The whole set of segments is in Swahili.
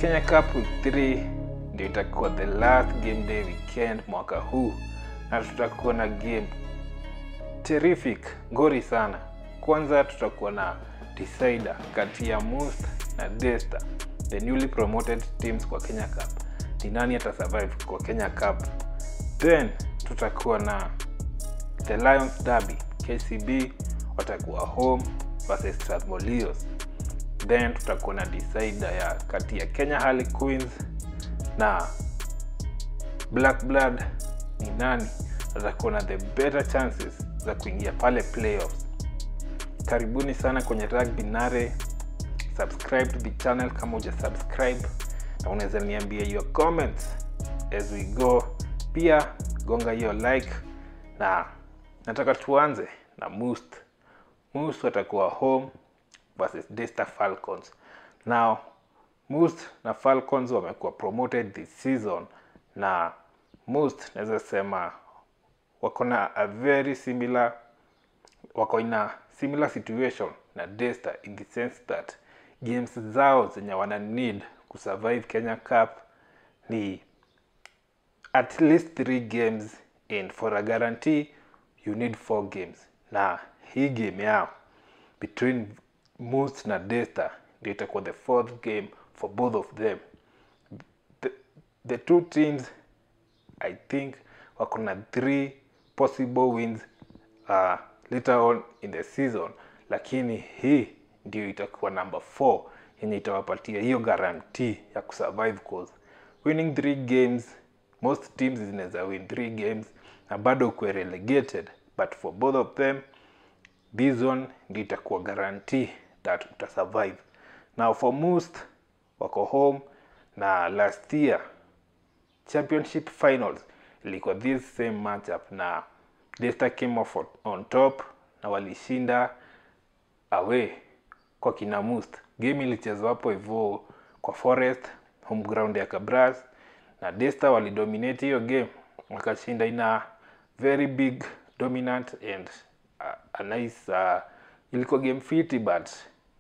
Kenya Cup Week 3 ndio itakuwa the last game day weekend mwaka huu, na tutakuwa na game terrific, ngori sana. Kwanza tutakuwa na decider kati ya Must na Daystar, the newly promoted teams kwa Kenya Cup. Ni nani atasurvive kwa Kenya Cup? Then tutakuwa na the Lions Derby, KCB watakuwa home versus Strathmore Leos. Then tutakuwa na decider ya kati ya Kenya Harlequins na Black Blood. Ni nani atakuwa na the better chances za kuingia pale playoffs? Karibuni sana kwenye Rugby Nare. Subscribe to the channel kama huja subscribe, na unaweza niambia your comments as we go. Pia gonga hiyo like, na nataka tuanze na Must. Must watakuwa home versus Daystar Falcons. Now Must na Falcons wamekuwa promoted this season, na Must naweza sema wako na a very similar, wako in a similar situation na Daystar in the sense that games zao zenye wana need kusurvive Kenya Cup ni at least 3 games, and for a guarantee you need 4 games. Na hii game yao between Must na Daystar ndio itakuwa the 4th game for both of them. The two teams I think wako na 3 possible wins later on in the season, lakini hii ndio itakuwa number 4 yenye itawapatia hiyo guarantee ya kusurvive, cause winning 3 games, most teams zinaweza win 3 games na bado kuwa relegated, but for both of them this one ndio itakuwa guarantee that utasurvive. Now for Must wako home, na last year championship finals ilikuwa this same matchup, na Daystar came off on top na walishinda away kwa kina Must. Game ilichezwa hapo hivyo kwa Forest, home ground ya Kabras, na Daystar walidominate hiyo game, wakashinda in a very big dominant and a nice ilikuwa game fiti, but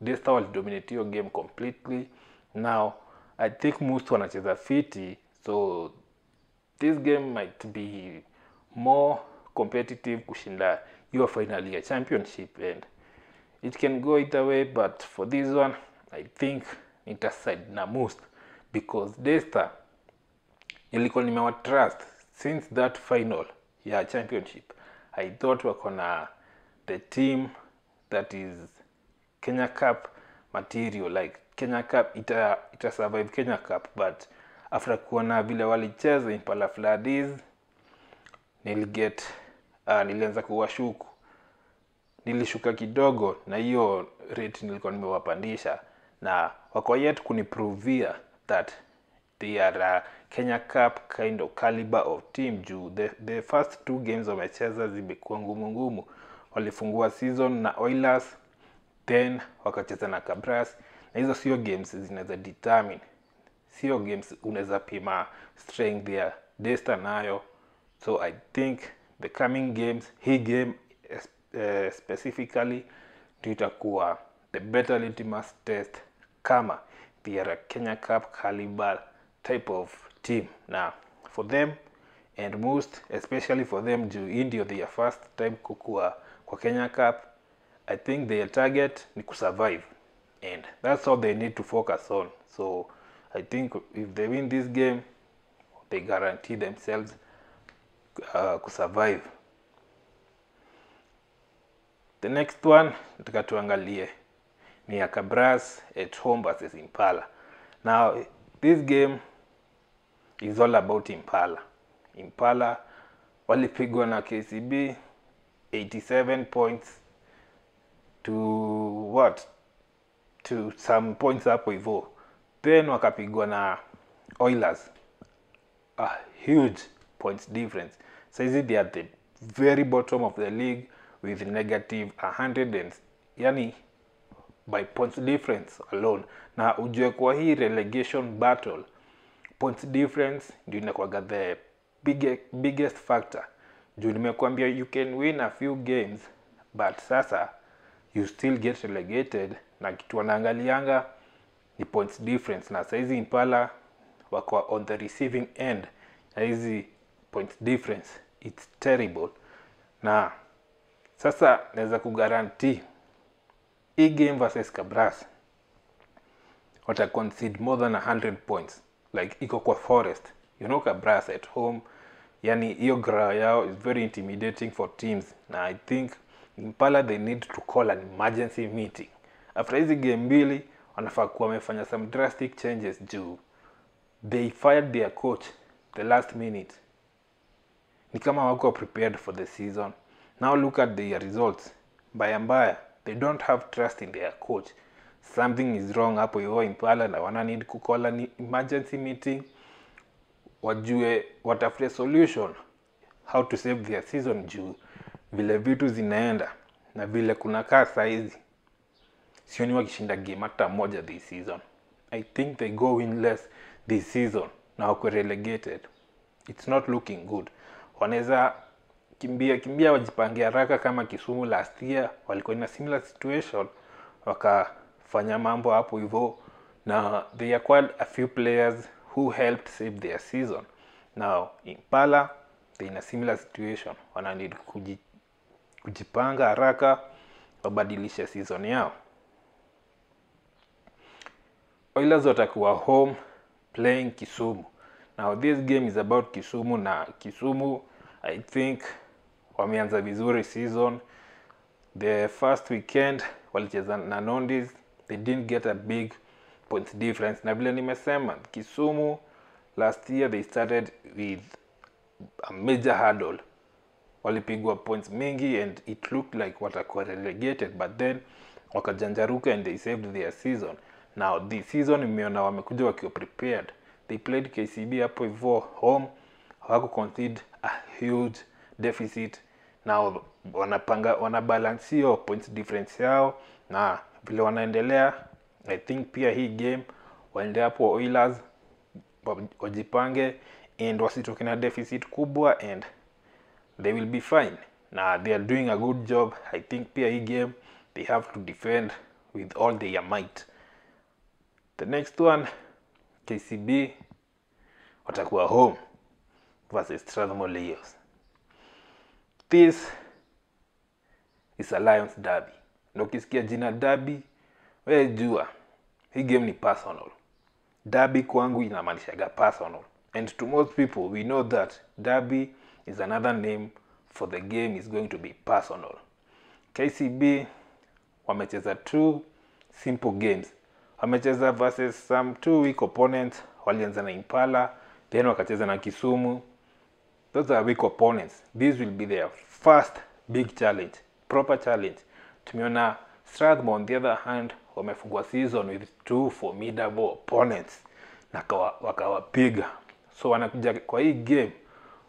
Daystar walidominate hiyo game completely. Now I think Must wanacheza fiti, so this game might be more competitive kushinda hiyo final ya championship, and it can go either way, but for this one I think nitaside na Must because Daystar nilikuwa nimewatrust since that final ya championship. I thought wako na the team that is Kenya Cup material, like Kenya Cup ita survive Kenya Cup, but after kuona vile walicheza Impala Floodies nilianza kuwashuku, nilishuka kidogo na hiyo rate nilikuwa nimewapandisha, na wako yet kuniprovia that they are a Kenya Cup kind of caliber of team juu the first 2 games wamecheza zimekuwa ngumu ngumu. Walifungua season na Oilers, then wakacheza na Kabras, na hizo sio games zinaweza determine, sio games unaweza pima strength ya Daystar nayo. So I think the coming games, hii game specifically ndio itakuwa the better litmus test kama they are a Kenya Cup caliber type of team. Na for them and most especially for them juu hii ndio their first time kukua kwa Kenya Cup, I think their target ni kusurvive, and that's all they need to focus on. So I think if they win this game they guarantee themselves kusurvive. The next one nataka tuangalie ni ya Kabras at home versus Impala. Now this game is all about Impala. Impala walipigwa na KCB 87 points to what? To some points hapo hivyo. Then wakapigwa na Oilers, a huge points difference. Saizi they are the very bottom of the league with negative 100 and, yani by points difference alone. Na ujue kwa hii relegation battle, points difference ndio inakuwaga the biggest factor. Juu nimekuambia you can win a few games, but sasa you still get relegated. Na kitu wanaangalianga ni points difference, na saizi Impala wako on the receiving end ya hizi points difference. It's terrible. Na sasa naweza kuguarantee hii game versus Kabras wata concede more than 100 points, like iko kwa forest. You know Kabras at home, yani hiyo ground yao is very intimidating for teams, na I think Impala they need to call an emergency meeting after hizi game mbili. Wanafaa kuwa wamefanya some drastic changes juu they fired their coach the last minute. Ni kama wako prepared for the season. Now look at their results, mbaya mbaya. They don't have trust in their coach. Something is wrong hapo hivo Impala, na wana need kucall an emergency meeting, wajue, watafute solution how to save their season, juu vile vitu zinaenda na vile kunakaa saizi, sioni wakishinda game hata moja this season. I think they go winless this season na wako relegated. It's not looking good. Wanaweza kimbia kimbia, wajipange haraka kama Kisumu last year walikuwa in a similar situation, wakafanya mambo hapo hivyo na they acquired a few players who helped save their season. Now Impala, they in a similar situation, wana need kujipanga haraka, wabadilishe season yao. Oilers watakuwa home playing Kisumu. Now this game is about Kisumu, na Kisumu I think wameanza vizuri season. The first weekend walicheza na Nondis, they didn't get a big points difference. Na vile nimesema, Kisumu last year they started with a major hurdle, walipigwa points mingi and it looked like watakuwa relegated, but then wakajanjaruka and they saved their season. Now this season imeona wamekuja wakiwa prepared. They played KCB hapo hivyo home, hawaku concede a huge deficit. Now wanapanga, wana balance hiyo points difference yao, na vile wanaendelea, I think pia hii game waende hapo Oilers wajipange and wasitoke na deficit kubwa and they will be fine. Na they are doing a good job. I think pia hii game they have to defend with all their might. The next one, KCB watakuwa home versus Strathmore Leos. This is a Lions derby, na ukisikia jina derby, we jua hii game ni personal. Derby kwangu inamaanishaga personal, and to most people we know that derby is another name for the game is going to be personal. KCB wamecheza two simple games. Wamecheza versus some two weak opponents. Walianza na Impala, then wakacheza na Kisumu. Those are weak opponents. This will be their first big challenge, proper challenge. Tumeona Strathmore on the other hand wamefungua season with two formidable opponents na wakawapiga. So wanakuja kwa hii game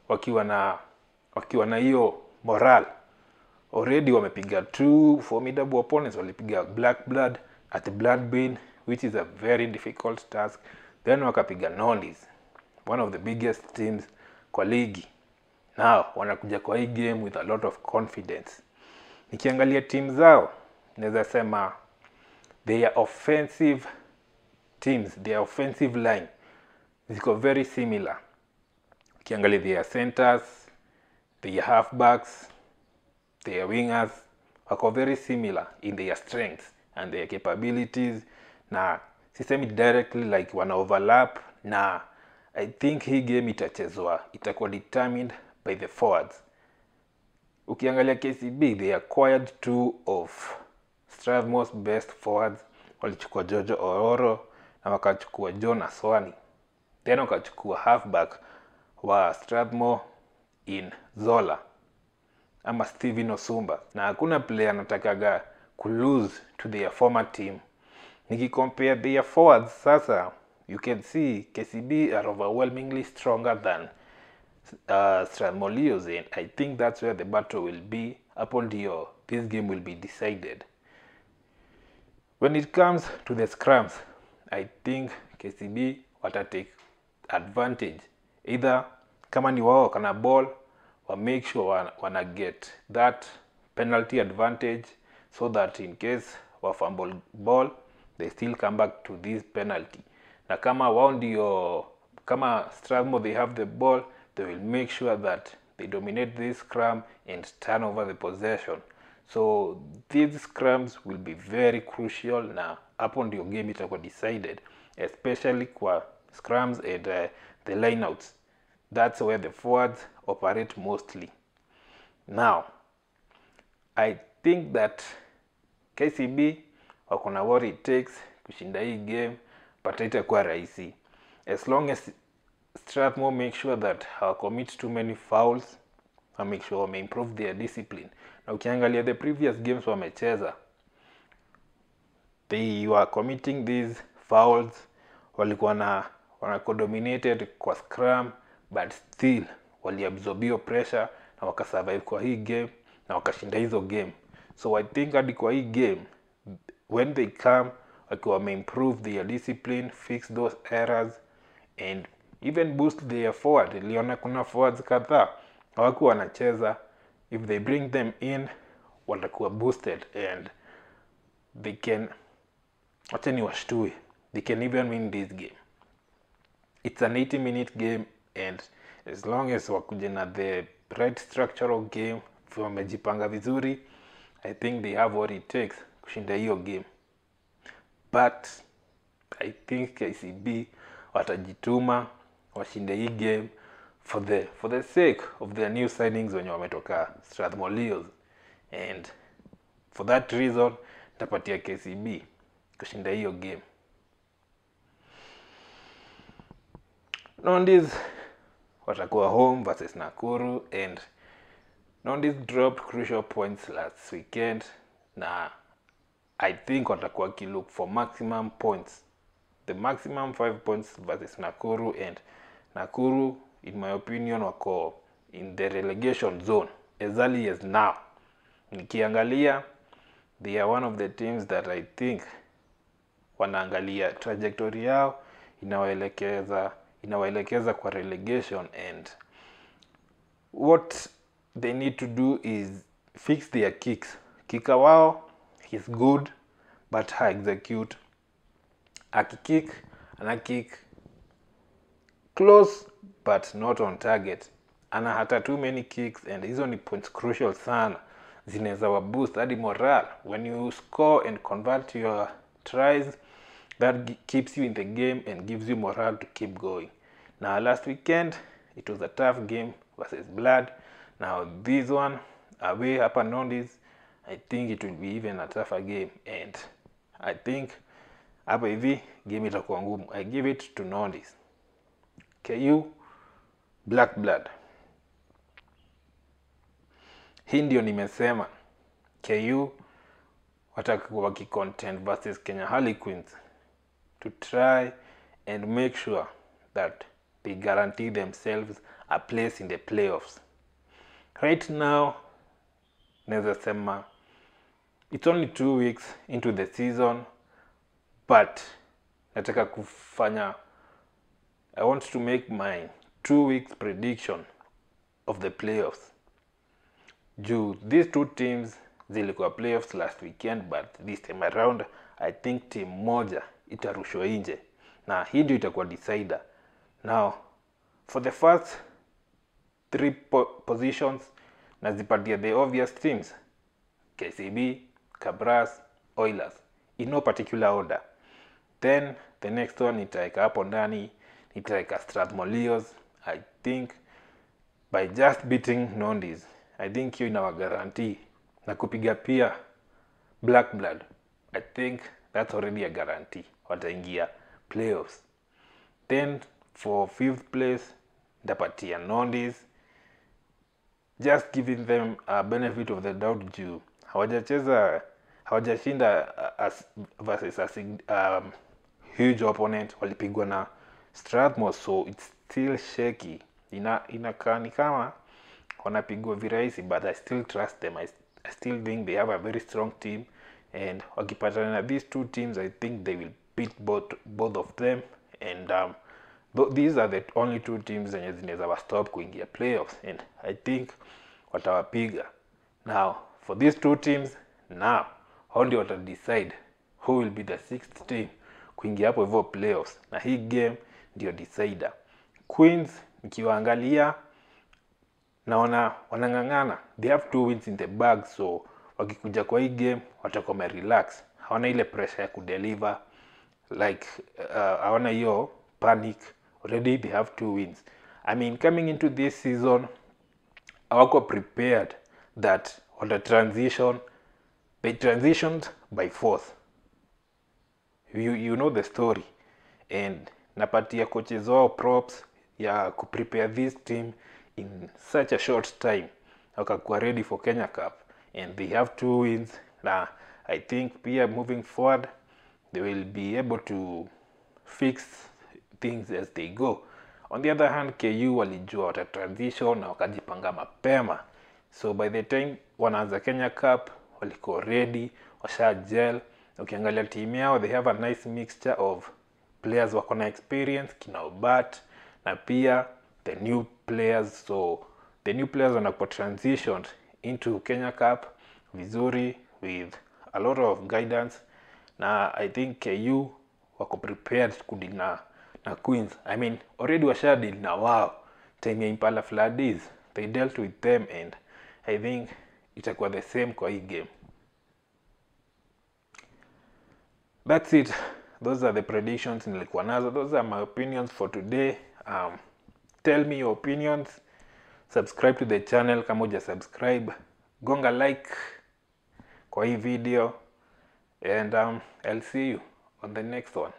wakiwa na hiyo moral already. Wamepiga two formidable opponents. Walipiga Black Blood at Blood Bean, which is a very difficult task, then wakapiga Nondis, one of the biggest teams kwa ligi. Now wanakuja kwa hii game with a lot of confidence. Nikiangalia team zao, naweza sema their offensive teams, their offensive line ziko very similar. Ukiangalia their centers, their halfbacks, their wingers wako very similar in their strengths and their capabilities, na sisemi directly like wana overlap. Na I think hii game itachezwa, itakuwa determined by the forwards. Ukiangalia KCB, they acquired two of Strathmore's best forwards. Walichukua Jojo Ororo na wakachukua John Aswani, then wakachukua halfback wa Strathmore in Zola ama Steven Osumba, na hakuna player anatakaga kulose to their former team. Nikicompare their forwards sasa, you can see KCB are overwhelmingly stronger than Strathmore Leos, and I think that's where the battle will be. Hapo ndio this game will be decided. When it comes to the scrums, I think KCB wata take advantage. Either kama ni wao kana ball, wa make sure wana get that penalty advantage so that in case wa fumble ball, They still come back to this penalty. Na kama wao ndio, kama Strathmore they have the ball, they will make sure that they dominate this scrum and turn over the possession. So these scrums will be very crucial, na hapo ndio game itakuwa decided, especially kwa scrums and the lineouts. That's where the forwards operate mostly. Now, I think that KCB wako na what it takes kushinda hii game, but haitakuwa rahisi. As long as Strathmore make sure that hawacommit too many fouls, wa make sure wame improve their discipline. Na ukiangalia the previous games wamecheza, they were committing these fouls, walikuwa na wanakuwa dominated kwa scrum, but still waliabsorb hiyo pressure na wakasurvive kwa hii game na wakashinda hizo game. So I think hadi kwa hii game, when they come wakiwa wameimprove their discipline, fix those errors and even boost their forward. Niliona kuna forwards kadhaa hawakuwa wanacheza. If they bring them in, watakuwa boosted and they can, wacha niwashtue, they can even win this game. It's an 80-minute game, and as long as wakuje na the right structural game, wamejipanga vizuri, I think they have what it takes kushinda hiyo game. But I think KCB watajituma washinde hii game for the sake of their new signings wenye wametoka Strathmore Leos, and for that reason nitapatia KCB kushinda hiyo game. Nondis watakuwa home versus Nakuru, and Nondis dropped crucial points last weekend, na I think watakuwa wakilook for maximum points, the maximum 5 points versus Nakuru. And Nakuru, in my opinion, wako in the relegation zone as early as now. Nikiangalia, they are one of the teams that I think wanaangalia trajectory yao inawaelekeza kwa relegation, and what they need to do is fix their kicks. Kicker wao, he's good, but ha execute. Akikick, ana kick close but not on target. Ana hata too many kicks, and hizo ni points crucial sana, zinaweza wa boost hadi morale. When you score and convert your tries, that keeps you in the game and gives you morale to keep going. Now last weekend it was a tough game versus Blood. Now this one away hapa Nondis, I think it will be even a tougher game, and I think hapa hivi game itakuwa ngumu. I give it to Nondis. KU Black Blood, hii ndio nimesema KU watakuwa wakicontend versus Kenya Harlequins to try and make sure that they guarantee themselves a place in the playoffs. Right now, naweza sema it's only 2 weeks into the season, but nataka kufanya, I want to make my 2 weeks prediction of the playoffs, juu these two teams zilikuwa playoffs last weekend, but this time around I think team moja itarushwa nje na hii ndio itakuwa decider. Now for the first three positions nazipatia the obvious teams, KCB, Kabras, Oilers, in no particular order. Then the next one nitaweka hapo ndani, nitaweka Strathmore Leos. I think by just beating Nondis, I think hiyo inawa guarantee, na kupiga pia Black Blood, I think that's already a guarantee wataingia playoffs. Then for fifth place nitapatia Nondis, just giving them a benefit of the doubt juu hawajacheza, hawajashinda versus a huge opponent. Walipigwa na Strathmore, so it's still shaky. Inakaa ni kama wanapigwa virahisi, but I still trust them. I still think they have a very strong team, and wakipatana na these two teams, I think they will beat both of them, and these are the only two teams zenye zinaweza wastop kuingia playoffs, and I think watawapiga. Now for these two teams, now hao ndio watadecide who will be the sixth team kuingia hapo hivyo playoffs, na hii game ndio decider. Queens nikiwaangalia naona wanang'ang'ana, they have 2 wins in the bag, so wakikuja kwa hii game watakuwa wamerelax, hawana ile pressure ya kudeliver like hawana hiyo panic already, they have 2 wins. I mean, coming into this season hawako prepared that on the transition, they transitioned by force. You know the story, and napatia coaches wao props ya kuprepare this team in such a short time, wakakuwa ready for Kenya Cup and they have 2 wins. Na I think pia moving forward they will be able to fix things as they go. On the other hand, KU walijua wata transition na wakajipanga mapema, so by the time wanaanza Kenya Cup walikuwa ready, washa gel. Ukiangalia team yao, they have a nice mixture of players wako na experience kina Obat na pia the new players, so the new players wanakuwa transitioned into Kenya Cup vizuri with a lot of guidance, na I think KU wako prepared kudeal na Queens. I mean, already washa deal na wao time ya Impala Floodies, they dealt with them, and I think itakuwa the same kwa hii game. That's it. Those are the predictions nilikuwa nazo. Those are my opinions for today. Tell me your opinions. Subscribe to the channel kama huja subscribe. Gonga like kwa hii video, and I'll see you on the next one.